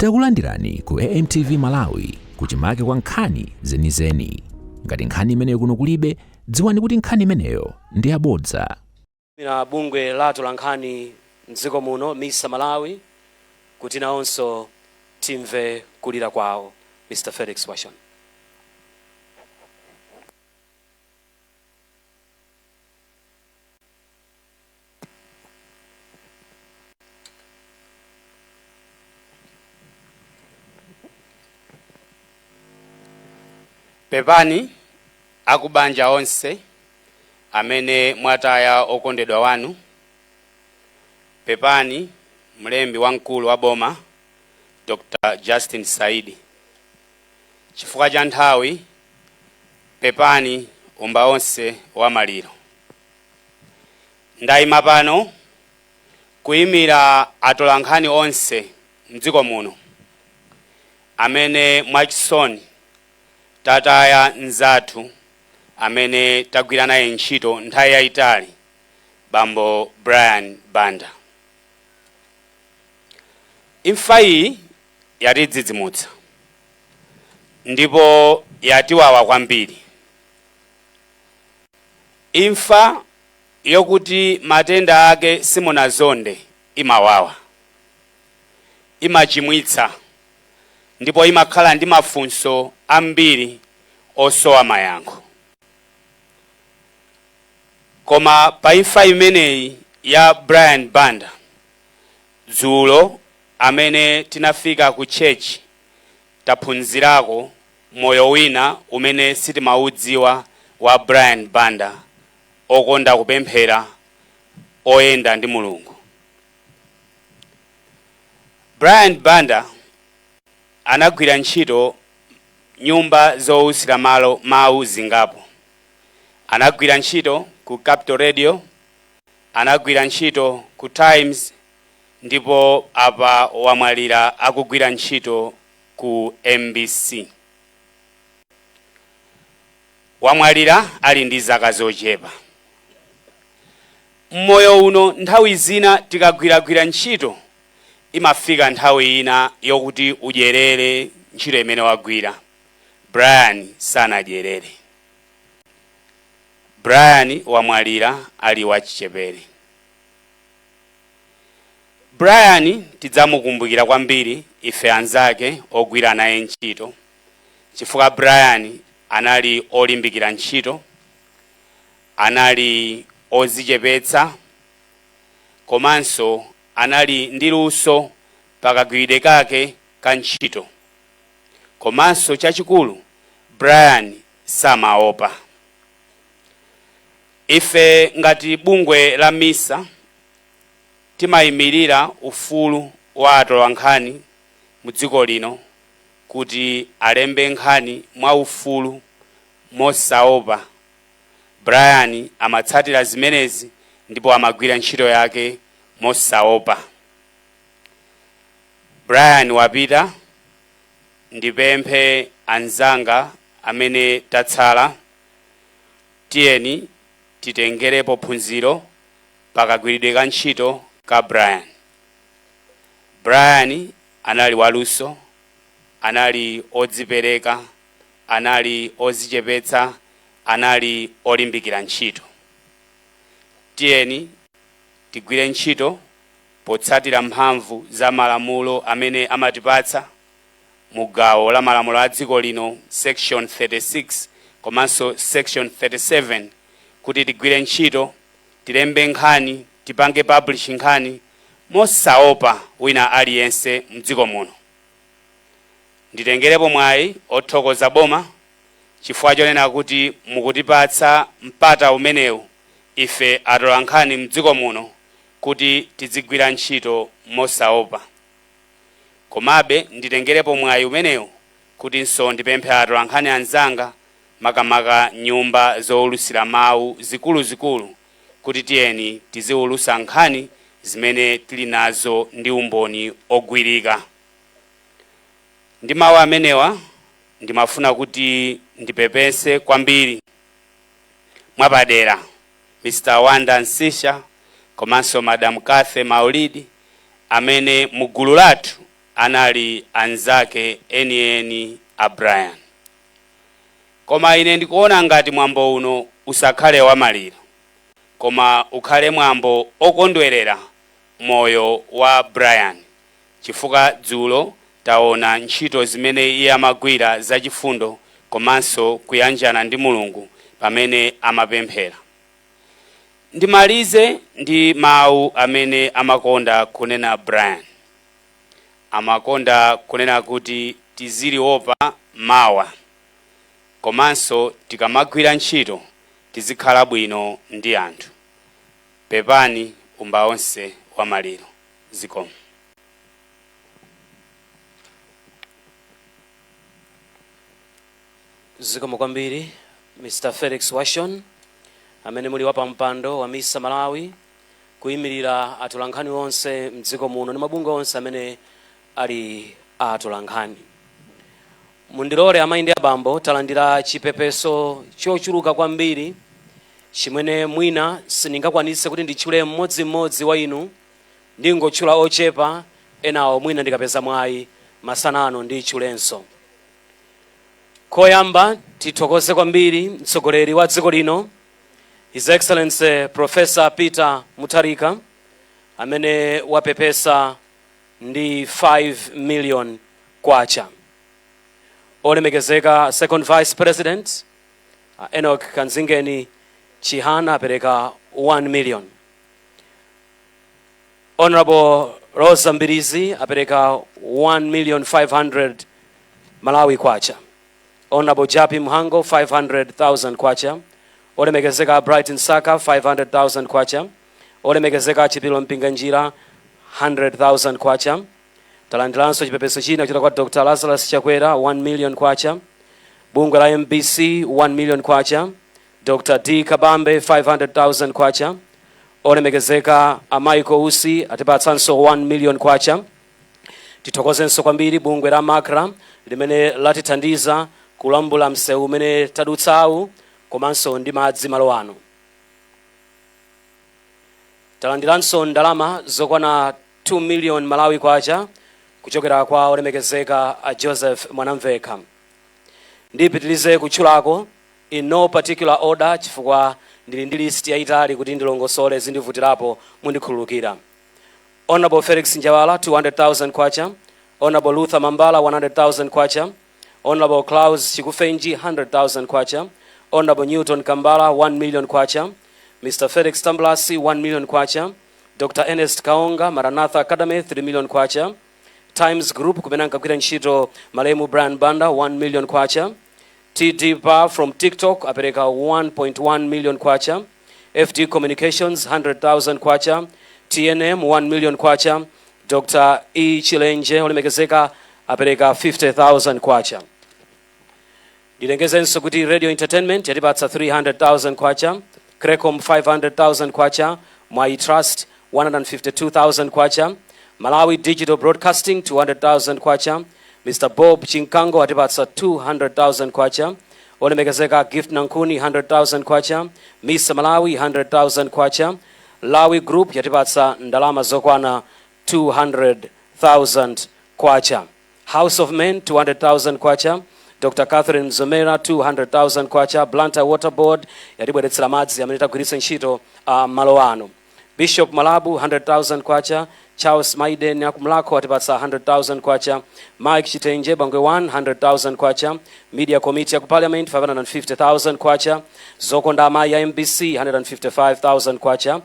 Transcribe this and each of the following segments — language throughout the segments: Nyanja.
Takulandirani ku AMTV Malawi kuchimake kwa nkhani zenizeni. Ngati nkhani imeneyo kuno kulibe, dziwani kuti nkhani imeneyo ndi yabodza. Na bungwe la atolankhani mdziko muno, MISA Malawi, kuti nawonso timve kulira kwawo. Mr Felix Washon. Pepani akubanja onse amene mwataya okondedwa wanu. Pepani mlembi wamkulu wa boma, Dr Justin Saidi. Chifukwa cha nthawi, pepani umba onse wa maliro. Ndayima pano kuyimira atolankhani onse mdziko muno amene mwachisoni tataya mnzathu amene tagwira naye ntchito nthawi yayitali, Bambo Brian Banda. Imfa iyi yatidzidzimutsa ndipo yatiwawa kwambiri. Imfa yokuti matenda ake simunazonde imawawa, imachimwitsa ndipo imakhala ndi mafunso ambiri osowa mayankho. Koma pa imfa imeneyi ya Brian Banda, dzulo amene tinafika ku church taphunzirako moyo wina umene sitimaudziwa wa Brian Banda, okonda kupemphera, oyenda ndi Mulungu. Brian Banda anagwira ntchito nyumba zowulutsira malo mawu zingapo. Anagwira ntchito ku Capital Radio, anagwira ntchito ku Times, ndipo apa wamwalira akugwira ntchito ku MBC. Wamwalira ali ndi zaka zochepa. Mmoyo uno nthawi zina tikagwiragwira ntchito, imafika nthawi ina yokuti udyerere ntchito imene wagwira. Brian sanadyerere. Brian wamwalira ali wachichepere. Brian tidzamukumbukira kwambiri ife anzake ogwira naye ntchito, chifukwa Brian anali olimbikira ntchito, anali ozichepetsa, komanso anali ndi luso pakagwiridwe kake ka ntchito. Komanso chachikulu, Brian samaopa. Ife ngati bungwe la MISA timayimirira ufulu wa atolankhani mu dziko lino kuti alembe nkhani mwa ufulu mosaopa. Brian amatsatira zimenezi ndipo amagwira ntchito yake mosaopa. Brian wapita. Ndipemphe anzanga amene tatsala, tiyeni titengerepo phunziro pakagwiridwe ka ntchito ka Brian. Brian anali waluso, anali odzipereka, anali ozichepetsa, anali olimbikira ntchito. Tiyeni tigwire ntchito potsatira mphamvu za malamulo amene amatipatsa mu gawo la malamulo a dziko lino, section 36 komanso section 37, kuti tigwire ntchito, tilembe nkhani, tipange publish nkhani mosaopa wina aliyense mdziko muno. Nditengerepo mwayi othokoza boma chifukwa chonena kuti mukutipatsa mpata umenewu ife atolankhani mdziko muno kuti tidzigwira ntchito mosaopa. Komabe nditengerepo mwayi umenewu kutinso ndipemphe atolankhani anzanga, makamaka nyumba zowulutsira mawu zikuluzikulu, kuti tiyeni tiziwulutsa nkhani zimene tili nazo ndi umboni ogwirika. Ndi mawu amenewa ndimafuna kuti ndipepese kwambiri mwapadera Mr Wanda Msisha komanso Madam Cathy Maulidi amene mu gulu lathu anali anzake enieni a Brian. Koma ine ndikuona ngati mwambo uno usakhale wamaliro, koma ukhale mwambo okondwerera moyo wa Brian, chifukwa dzulo taona ntchito zimene iye amagwira zachifundo komanso kuyanjana ndi Mulungu pamene amapemphera. Ndimalize ndi mawu amene amakonda kunena Brian. Amakonda kunena kuti tiziliopa mawa, komanso tikamagwira ntchito tizikhala bwino ndi anthu. Pepani, umba onse wa maliro. Zikomo. Zikomo kwambiri, Mr Felix Washon, amene muli wapampando wa MISA Malawi, kuyimirira atolankhani onse mdziko muno ndi mabungwe onse amene ali a atolankhani. Mundilole, amayi ndi abambo, talandira chipepeso chochuluka kwambiri chimene mwina sindingakwanitse kuti nditchule mmodzimmodzi wa inu. Ndingotchula ochepa, enawo mwina ndikapeza mwayi masana ano nditchulenso. Koyamba tithokoze kwambiri mtsogoleri wa dziko lino, His Excellency Professor Peter Mutharika, amene wapepesa ndi 5 million kwacha. Olemekezeka Second Vice President Enoch Kanzingeni Chihana apereka 1 million. Honorable Rosa Mbirizi apereka 1 million 500 Malawi kwacha. Honorable Jappie Mhango, 500,000 kwacha. Olemekezeka Brighton Saka, 500,000 kwacha. Olemekezeka Chipilo Mpinganjira, 100,000 kwacha. Talandiranso chipepeso china kuchokera kwa Dr Lazarus Chakwera, 1 million kwacha. Bungwe la MBC, 1 million kwacha. Dr D Kabambe, 500,000 kwacha. Olemekezeka a Michael Usi atipatsanso 1 million kwacha. Tithokozenso kwambiri bungwe la MACRA limene latithandiza kulambula msewu umene tadutsawu komanso ndi madzi malo ano. Talandiranso ndalama zokwana 2 million Malawi kwacha kuchokera kwa olemekezeka a Joseph Mwanamvekha. Ndipitilize kutchulako in no particular order chifukwa ndili ndi list yayitali, kuti ndilongosole zindivutirapo, mundikhululukira. Honorable Felix Njawala, 200,000 kwacha. Honorable Luther Mambala, 100,000 kwacha. Honorable Klaus Chikufenji, 100,000 kwacha. Honorable Newton Kambala, 1 million kwacha. Mr Felix Tamblasi, 1 million kwacha. Dr Ernest Kaonga, Maranatha Academy, 3 million kwacha. Times Group, kumene ankagwira ntchito malemu Brian Banda, 1 million kwacha. TD Bar from TikTok apereka 1.1 million kwacha. FD Communications, 100,000 kwacha. TNM, 1 million kwacha. Dr E Chilenje, olemekezeka, apereka 50,000 kwacha. Ndilengezenso kuti Radio Entertainment yatipatsa 300,000 kwacha, Crecom, 500,000 kwacha, Mwai Trust, 152,000 kwacha, Malawi Digital Broadcasting, 200,000 kwacha. Mr Bob Chinkango atipatsa 200,000 kwacha. Olemekezeka Gift Nankuni, 100,000 kwacha. Miss Malawi, 100,000 kwacha. Lawi Group yatipatsa ndalama zokwana 200,000 kwacha. House of Men, 200,000 kwacha. Dr Catherine Zomera, 200,000 kwacha. Blantyre Water Board yatibweretsera madzi amene tagwiritsa ntchito malo ano. Bishop Malabu, 100,000 kwacha. Charles Maiden akumlako atipatsa 100,000 kwacha. Mike Chitenje Bangwe 1, 100,000 kwacha. Media Committee ya ku Parliament, 550,000 kwacha. Zokonda Amayi ya MBC, 155,000 kwacha.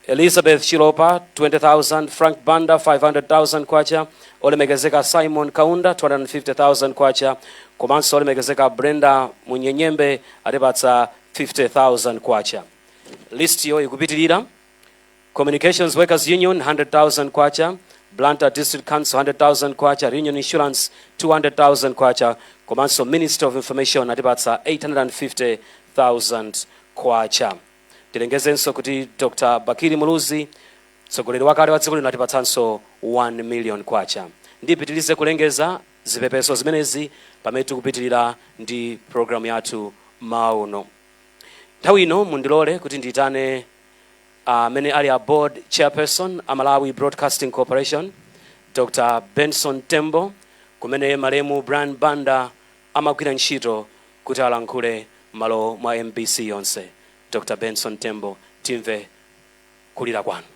Elizabeth Chilopa, 20,000. Frank Banda, 500,000 kwacha. Olemekezeka Simon Kaunda, 250,000 kwacha. Komanso olemekezeka Brenda Munyenyembe atipatsa 50,000 kwacha. List yo ikupitirira. Communications Workers Union, 100,000 kwacha. Blantyre District Council, 100,000 kwacha. Reunion Insurance, 200,000 kwacha. Komanso Minister of Information atipatsa 850,000 kwacha. Tilengezenso kuti Dr Bakili Muluzi, mtsogoleri wakale wa dziko lino, atipatsanso 1 million kwacha. Ndipitirize kulengeza zipepeso zimenezi pamene tikupitirira ndi programu yathu mauno. Nthawi ino mundilole kuti ndiyitane amene ali a board chairperson a Malawi Broadcasting Corporation, Dr Benson Tembo, kumene malemu Brian Banda amagwira ntchito, kuti alankhule malo mwa MBC yonse. Dr Benson Tembo, timve kulira kwanu.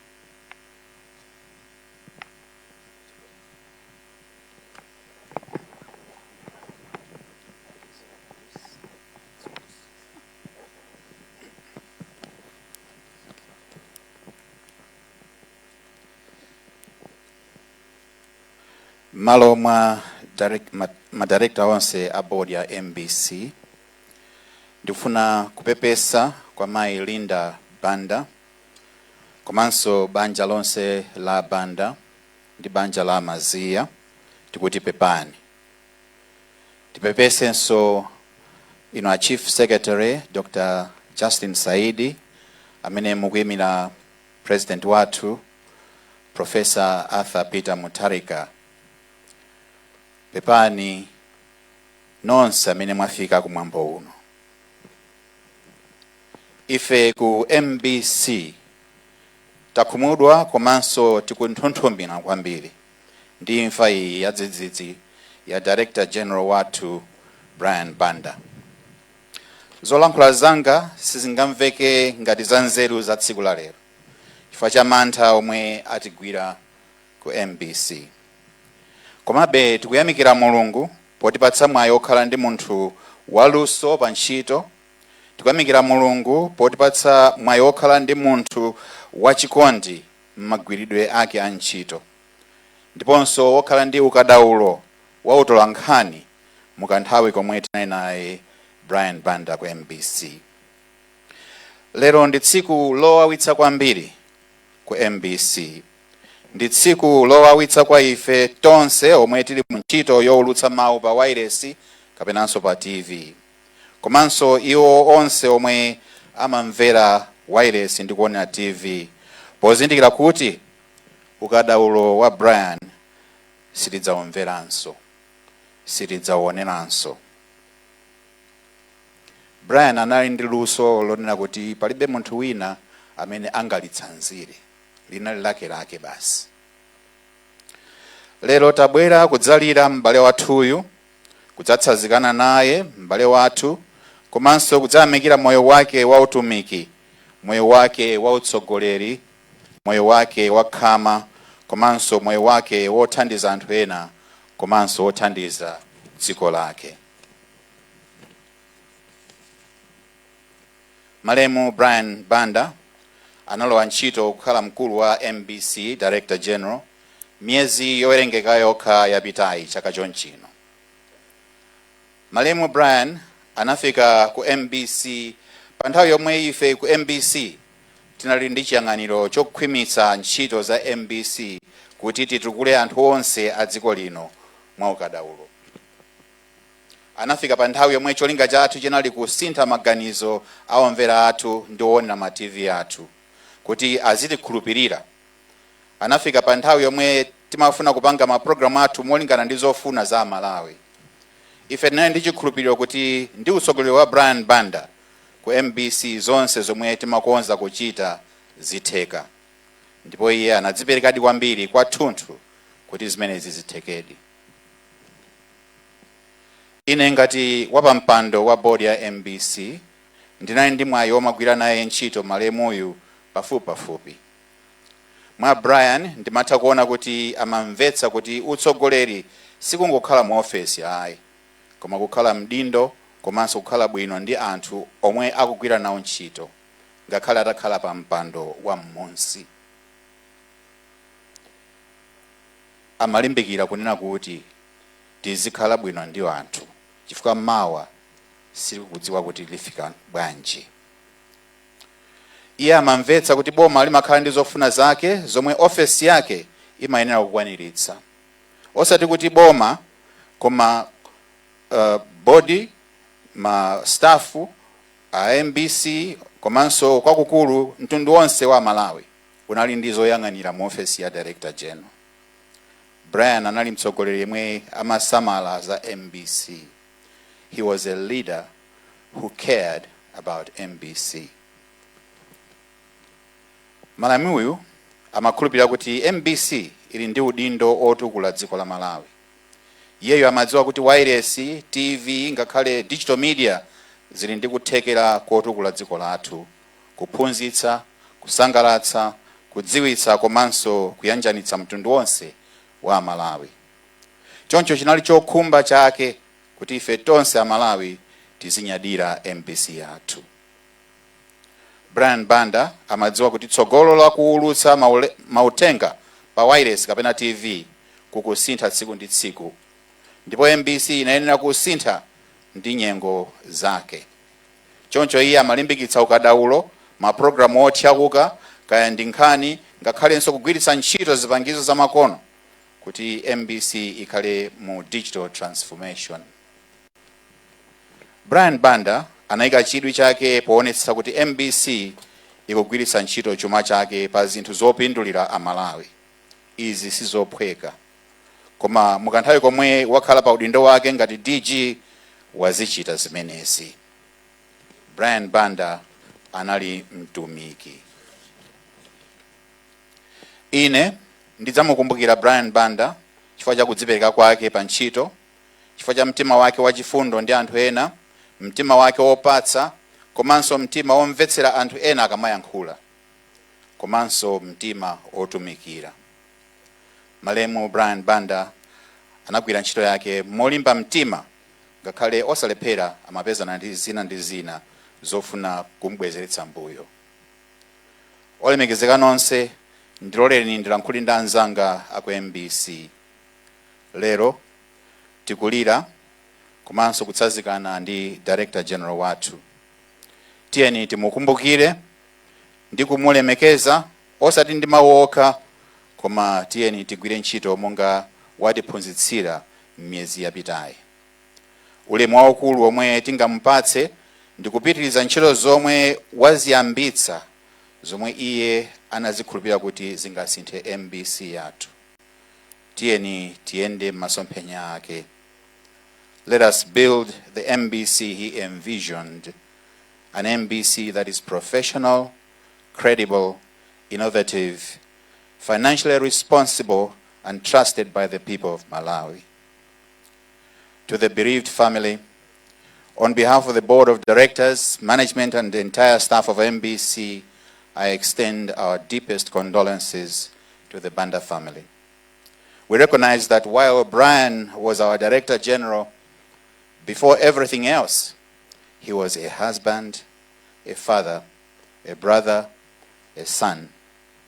Malo mwa madirekta onse a board ya MBC, ndikufuna kupepesa kwa Mayi Linda Banda komanso banja lonse la Banda ndi banja la Maziya. Tikuti pepani. Tipepesenso ino a Chief Secretary Dr Justin Saidi, amene mukuyimira President wathu Professor Arthur Peter Mutharika. Pepani nonse amene mwafika kumwambo uno. Ife ku MBC takhumudwa komanso tikunthunthumira kwambiri ndi imfa iyi ya dzidzidzi ya Director General wathu Brian Banda. Zolankhula zanga sizingamveke ngati za nzeru za tsiku la lero chifukwa cha mantha omwe atigwira ku MBC. Komabe tikuyamikira Mulungu potipatsa mwayi okhala ndi munthu waluso pa ntchito. Tikuyamikira Mulungu potipatsa mwayi okhala ndi munthu wachikondi m'magwiridwe ake a ntchito, ndiponso wokhala ndi ukadaulo wa utolankhani mukanthawi komwe tinali naye Brian Banda ku MBC. Lero ndi tsiku lowawitsa kwambiri ku MBC. Ndi tsiku lowawitsa kwa ife tonse omwe tili mu ntchito yowulutsa mawu pa wailesi kapenanso pa TV, komanso iwo onse omwe amamvera wailesi ndi kuonera TV, pozindikira kuti ukadaulo wa Brian sitidzawumveranso, sitidzauoneranso. Brian anali ndi luso lonena kuti palibe munthu wina amene angalitsanzire, linali lakelake basi. Lero tabwera kudzalira m'bale wathuyu, kudzatsanzikana naye m'bale wathu, komanso kudzayamikira moyo wake wa utumiki, moyo wake wa utsogoleri, moyo wake wakhama, komanso moyo wake wothandiza anthu ena komanso wothandiza dziko lake. Malemu Brian Banda analowa ntchito kukhala mkulu wa MBC, Director General, miyezi yowerengeka yokha yapitayi chaka chonchino. Malemu Brian anafika ku MBC pa nthawi yomwe ife ku MBC tinali ndi chiyang'aniro chokhwimitsa ntchito za MBC kuti titukule anthu onse a dziko lino mwa ukadaulo. Anafika pa nthawi yomwe cholinga chathu chinali kusintha maganizo a omvera athu ndi oonera ma TV athu kuti azitikhulupirira. Anafika pa nthawi yomwe timafuna kupanga mapulogalamu athu molingana ndi zofuna za Amalawi. Ife tinali ndi chikhulupiriro kuti ndi utsogoleri wa Brian Banda ku MBC, zonse zomwe timakonza kuchita zitheka, ndipo iye anadziperekadi kwambiri kwathunthu kuti zimenezi zithekedi. Ine ngati wapampando wa board ya MBC, ndinali ndi mwayi womagwira naye ntchito malemuyu pafupipafupi. Mwa Brian ndimatha kuona kuti amamvetsa kuti utsogoleri sikungokhala mu ofesi ayi, koma kukhala mdindo komanso kukhala bwino ndi anthu omwe akugwira nawo ntchito, ngakhale atakhala pa mpando wa m'munsi. Amalimbikira kunena kuti tizikhala bwino ndi anthu chifukwa mawa sitikudziwa kuti lifika bwanji. Iye amamvetsa kuti boma limakhala ndi zofuna zake zomwe ofesi yake imayenera kukwaniritsa, osati kuti boma koma body, ma staff a MBC, komanso kwakukulu mtundu wonse wa Malawi unali ndi zoyang'anira mu ofesi ya Director General. Brian anali mtsogoleri yemwe amasamala za MBC. He was a leader who cared about MBC. Malemuyu amakhulupirira kuti MBC ili ndi udindo otukula dziko la Malawi. Iyeyo amadziwa kuti wireless, TV, ngakhale digital media zili ndi kuthekera kotukula dziko lathu, kuphunzitsa, kusangalatsa, kudziwitsa komanso kuyanjanitsa mtundu wonse wa Malawi. Choncho chinali chokhumba chake kuti ife tonse Amalawi tizinyadira MBC yathu. Brian Banda amadziwa kuti tsogolo la kuwulutsa mauthenga pa wireless kapena TV kukusintha tsiku ndi tsiku, ndipo MBC inayenera kusintha ndi nyengo zake. Choncho iye amalimbikitsa ukadaulo, mapulogalamu othyakuka, kaya ndi nkhani, ngakhalenso kugwiritsa ntchito zipangizo zamakono kuti MBC ikhale mu digital transformation. Brian Banda anayika chidwi chake poonetsetsa kuti MBC ikugwiritsa ntchito chuma chake pa zinthu zopindulira Amalawi. Izi sizophweka, koma mukanthawi komwe wakhala pa udindo wake ngati DG, wazichita zimenezi. Brian Banda anali mtumiki. Ine ndidzamukumbukira Brian Banda chifukwa cha kudzipereka kwake pa ntchito, chifukwa cha mtima wake wachifundo ndi anthu ena, mtima wake wopatsa, komanso mtima womvetsera anthu ena akamayankhula, komanso mtima otumikira. Malemu Brian Banda anagwira ntchito yake molimba mtima, ngakhale osalephera amapezana ndi zina ndi zina zofuna kumubwezeretsa mbuyo. Olemekezeka nonse, ndiloleni ndilankhule ndi anzanga aku MBC. Lero tikulira komanso kutsanzikana ndi Director General wathu. Tiyeni timukumbukire ndi kumulemekeza, osati ndi mawu okha, koma tiyeni tigwire ntchito monga watiphunzitsira m'miyezi yapitayi. Ulemu waukulu omwe tingamupatse ndi kupitiriza ntchito zomwe waziyambitsa, zomwe iye anazikhulupirira kuti zingasinthe MBC yathu. Tiyeni tiyende m'masomphenya ake. Let us build the MBC he envisioned, an MBC that is professional, credible, innovative, financially responsible and trusted by the people of Malawi. To the bereaved family, on behalf of the Board of Directors, management, and the entire staff of MBC, I extend our deepest condolences to the Banda family. We recognize that while Brian was our Director General, before everything else, he was a husband, a father, a brother, a son,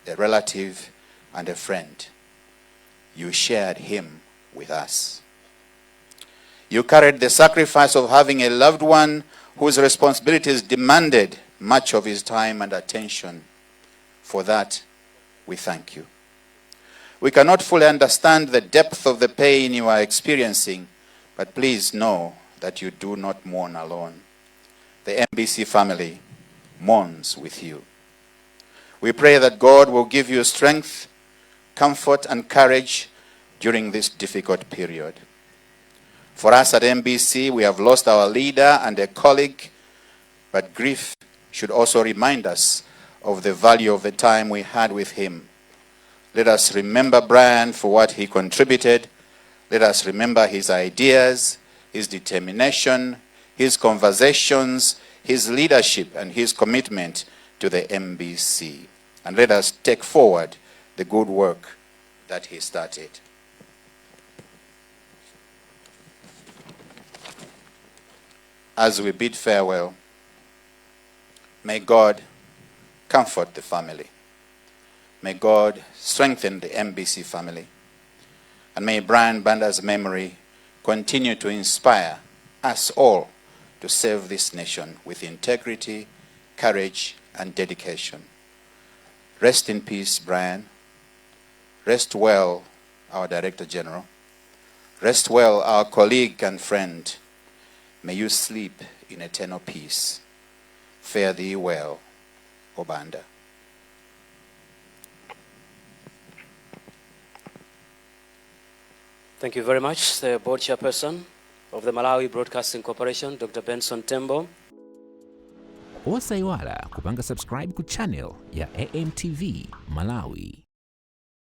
a relative, and a friend. You shared him with us. You carried the sacrifice of having a loved one whose responsibilities demanded much of his time and attention. For that, we thank you. We cannot fully understand the depth of the pain you are experiencing, but please know that you do not mourn alone. The MBC family mourns with you. We pray that God will give you strength, comfort, and courage during this difficult period. For us at MBC, we have lost our leader and a colleague, but grief should also remind us of the value of the time we had with him. Let us remember Brian for what he contributed. Let us remember his ideas, his determination, his conversations, his leadership, and his commitment to the MBC. And let us take forward the good work that he started. As we bid farewell, may God comfort the family. May God strengthen the MBC family. And may Brian Banda's memory continue to inspire us all to serve this nation with integrity, courage, and dedication. Rest in peace, Brian. Rest well, our Director General. Rest well, our colleague and friend. May you sleep in eternal peace. Fare thee well, Obanda. Thank you very much, the board chairperson of the Malawi Broadcasting Corporation, Dr. Benson Tembo. Osayiwala kupanga subscribe ku channel ya AMTV Malawi.